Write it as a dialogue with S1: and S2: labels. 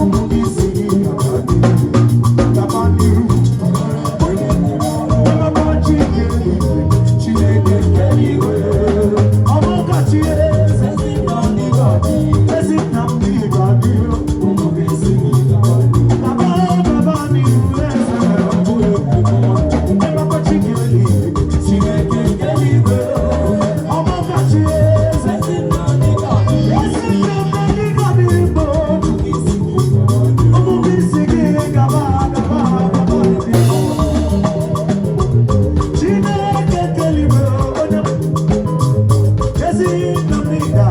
S1: Ụmụ gị si gị gaba n'iru, gaba n'iru. Ịmakwa Chineke, Chineke nke eluigwe. Ọmụkachi eze, ezi nna m n'ịga n'iru. Gaba, gaba n'iru, eze. Ịmakwa Chineke, Chineke nke eluigwe. Ọmụkachi eze, ezi nna m n'ịga n'iru. Ụmụ gị si gị gaba, gaba, gaba n'iru. Chineke nke eluigwe, onye ezi nna m n'ịga.